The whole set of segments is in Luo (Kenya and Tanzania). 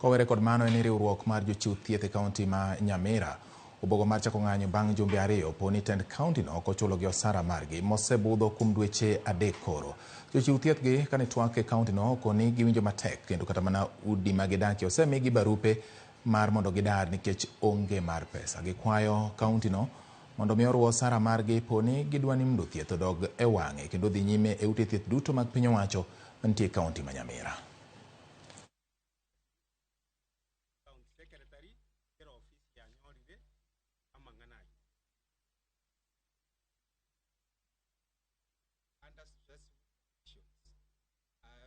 Kowere kod mano en ni riwruok mar jochiw thieth e kaunti ma Nyamira obogo mar chako ng'anyo bang' jumbe ariyo po ni tend kaunti no ok ochulogi osara margi mosebudho kuom dweche 3 koro. Jochiw thieth gi kane twak e kaunti no okoni giwinjo matek kendo kata mana udi ma gidakie osemigi barupe mar mondo gidar nikech onge mar pesa. Gikwayo kaunti no mondo mi orwo osara margi po ni gidwa ni mondo thieth odog e wang'e kendo dhi nyime e ute thieth duto mag piny owacho mantie e kaunti ma Nyamira.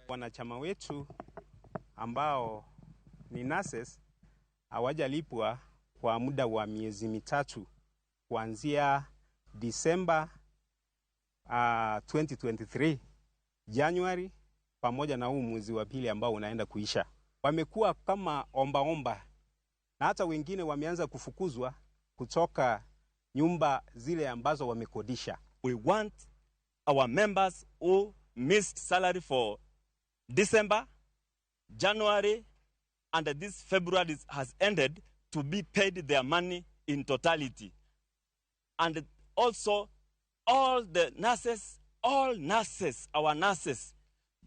Wanachama wetu ambao ni nurses hawajalipwa kwa muda wa miezi 3 kuanzia Disemba 2023, January pamoja na huu mwezi wa pili ambao unaenda kuisha. Wamekuwa kama omba omba na hata wengine wameanza kufukuzwa kutoka nyumba zile ambazo wamekodisha. We want our members who missed salary for December, January, and this February has ended to be paid their money in totality. And also all the nurses, all nurses, our nurses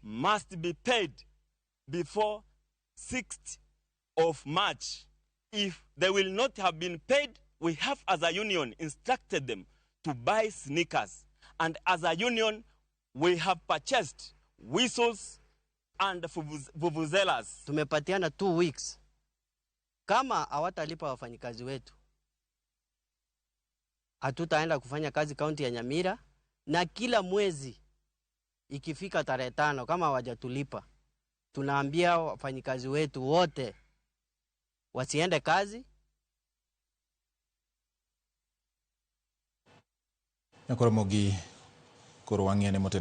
must be paid before 6th of March. If they will not have been paid, we have as a union instructed them to buy sneakers. And as a union, we have purchased whistles and vuvuzelas. Tumepatiana 2 weeks. Kama hawatalipa wafanyikazi wetu, hatutaenda kufanya kazi kaunti ya Nyamira, na kila mwezi ikifika tarehe 5 kama hawajatulipa, tunaambia wafanyikazi wetu wote wasiende kazi. Nyakoromogi koro wang'e ne moten